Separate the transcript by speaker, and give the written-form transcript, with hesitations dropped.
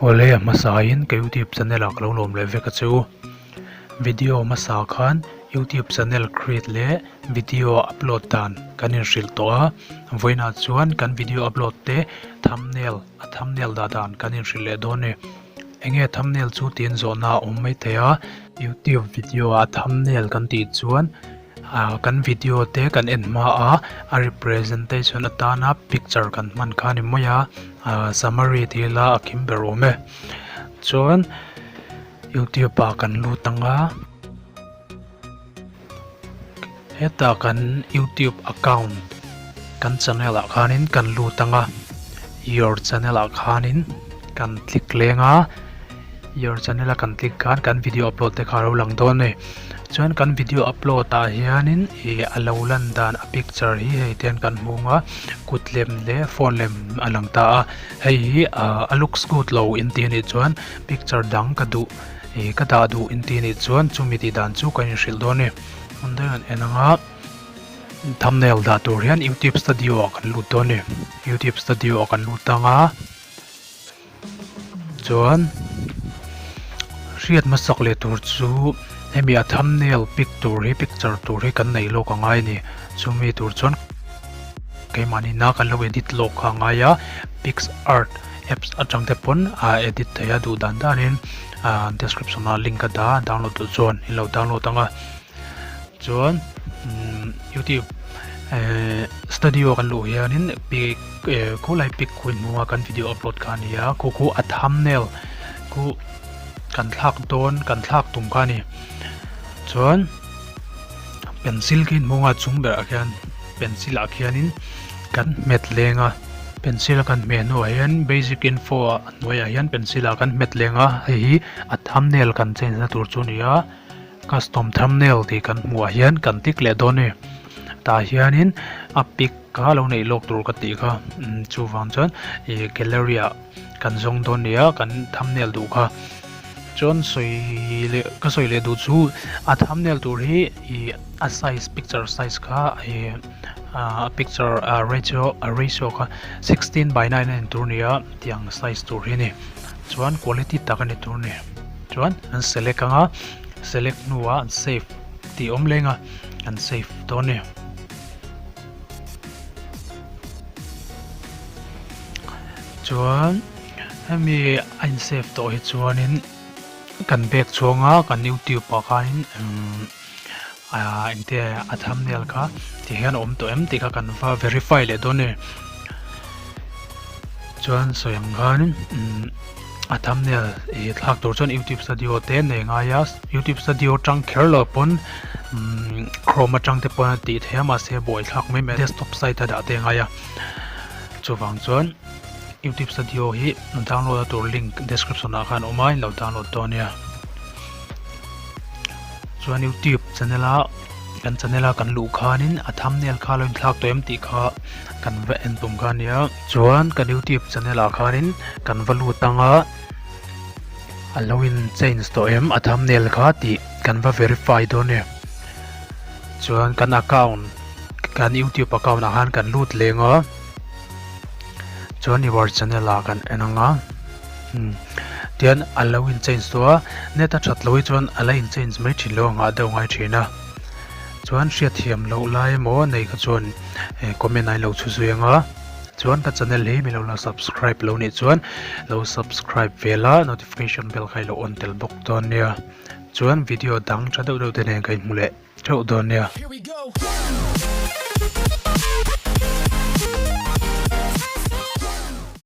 Speaker 1: Awle a hmasa in ka youtube channel ah ka lo lawm leh vek a che u. Video hmasa khan youtube channel create leh video upload dan kan inhrilh tawh a, vawiinah chuan kan video upload te thumbnail a thumbnail dah dan kan inhrilh leh dawn a ni. Enge thumbnail chu tiin zawhna a awm maithei a, youtube video ah thumbnail kan tih chuan ah kan video te kan en hma a a representation atana picture kan hman kha a ni mai a ah summary tih ila a kim ber awm e chuan youtube ah kan lut ang a hetah kan youtube account kan channel ah khanin kan lut ang a your channel ah khanin kan click leng a your channel a kan click khan kan video upload te kha a lo lang dawn a ni chuan kan video upload ah hianin ih a lo lan dan a picture hi hei te hian kan hmu ang a kut lem leh phone lem a lang ta a hei hi ah a looks good lo inti anih chuan picture dang ka duh ih ka dah duh inti anih chuan chumi tih dan chu kan inhrilh dawn a ni hmun deuh an en ang a thumbnail dah tur hian youtube studio ah kan lut dawn a ni youtube studio ah kan lut ang a chuan hriat hmasak leh tur chu hemi a thumbnail pic tur hi picture tur hi kan nei lawk a ngai a ni chumi tur chuan keimahni na kan lo edit lawk kha a ngai a picsart apps atang te pawn a edit thei a duh dan danin ah description ah link a dah a download duh chuan in lo download ang a chuan umm youtube ehh studio kan luh hianin pic eh khawlai pic khu in hmu a kan video upload kha a ni a khu khu a thumbnail khu kan thlak dawn kan thlak tum kha a ni chuan pencil khi in hmu ang a chung berah khian pencil ah khianin kan hmet leng a pencil a kan hmeh hnuah hian basic info ah a hnuaiah hian pencil ah kan hmet leng a hei hi a thumbnail kan change na tur chu a ni a custom thumbnail tih kan hmuh ah hian kan tick leh dawn a ni tah hianin a pic kha lo neih lawk tur ka tih kha chuvang chuan ih gallery ah kan zawng dawn a ni a kan thumbnail duh kha chuan sawi leh ka sawi leh duh chu a thumbnail tur hi ih a size picture size kha ih a picture a ratio a ratio kha 16:9 a in tur a ni a tiang size tur hi a ni chuan quality tak a ni tur a ni chuan an select ang a select hnuah an save tih awm leng a an save dawn a ni. Chuan hemi a in save tawh hi chuanin kan bag chhunga kan youtube ah khanin umm ah engte a thumbnail kha ti hian a awm tawh em tih kha kan va verify leh dawn a ni. Chuan sawi ang khanin umm a thumbnail ih thlak tur chuan youtube studio te nei ngai a youtube studio atang kher lo pawn umm chrome atang te pawn a tih theih a mahse buai thlak mai mai desktop site a dah te a ngai a chuvang chuan youtube studio hi download a tur link description ah khan a awm a in lo download dawn nia chuan youtube channel a kan channel a kan luh khanin a thumbnail kha a lo inthlak tawh em tih kha kan va en tum kha a nia. Chuan kan youtube channel ah khanin kan va lut ang a, a lo in change tawh em a thumbnail kha tih kan va verify dawn e. Chuan kan account kan youtube account ah khan kan lut leng a, chuan your channel ah kan en ang a, umm tihian a lo in change tawh a, net a that loh hi chuan a la in change mai thin lo a nghah deuh ngai thin a. Chuan hriatthiam loh lai emaw nei kha chuan comment ah in lo chhu zui ang a, chuan ka channel hi milo la subscribe lo nih chuan lo subscribe ve la notification bell kha ilo on tel bawk dawn nia, chuan video dang tha deuh deuh te nen ka inhmu leh theuh dawn nia.
Speaker 2: Here we go.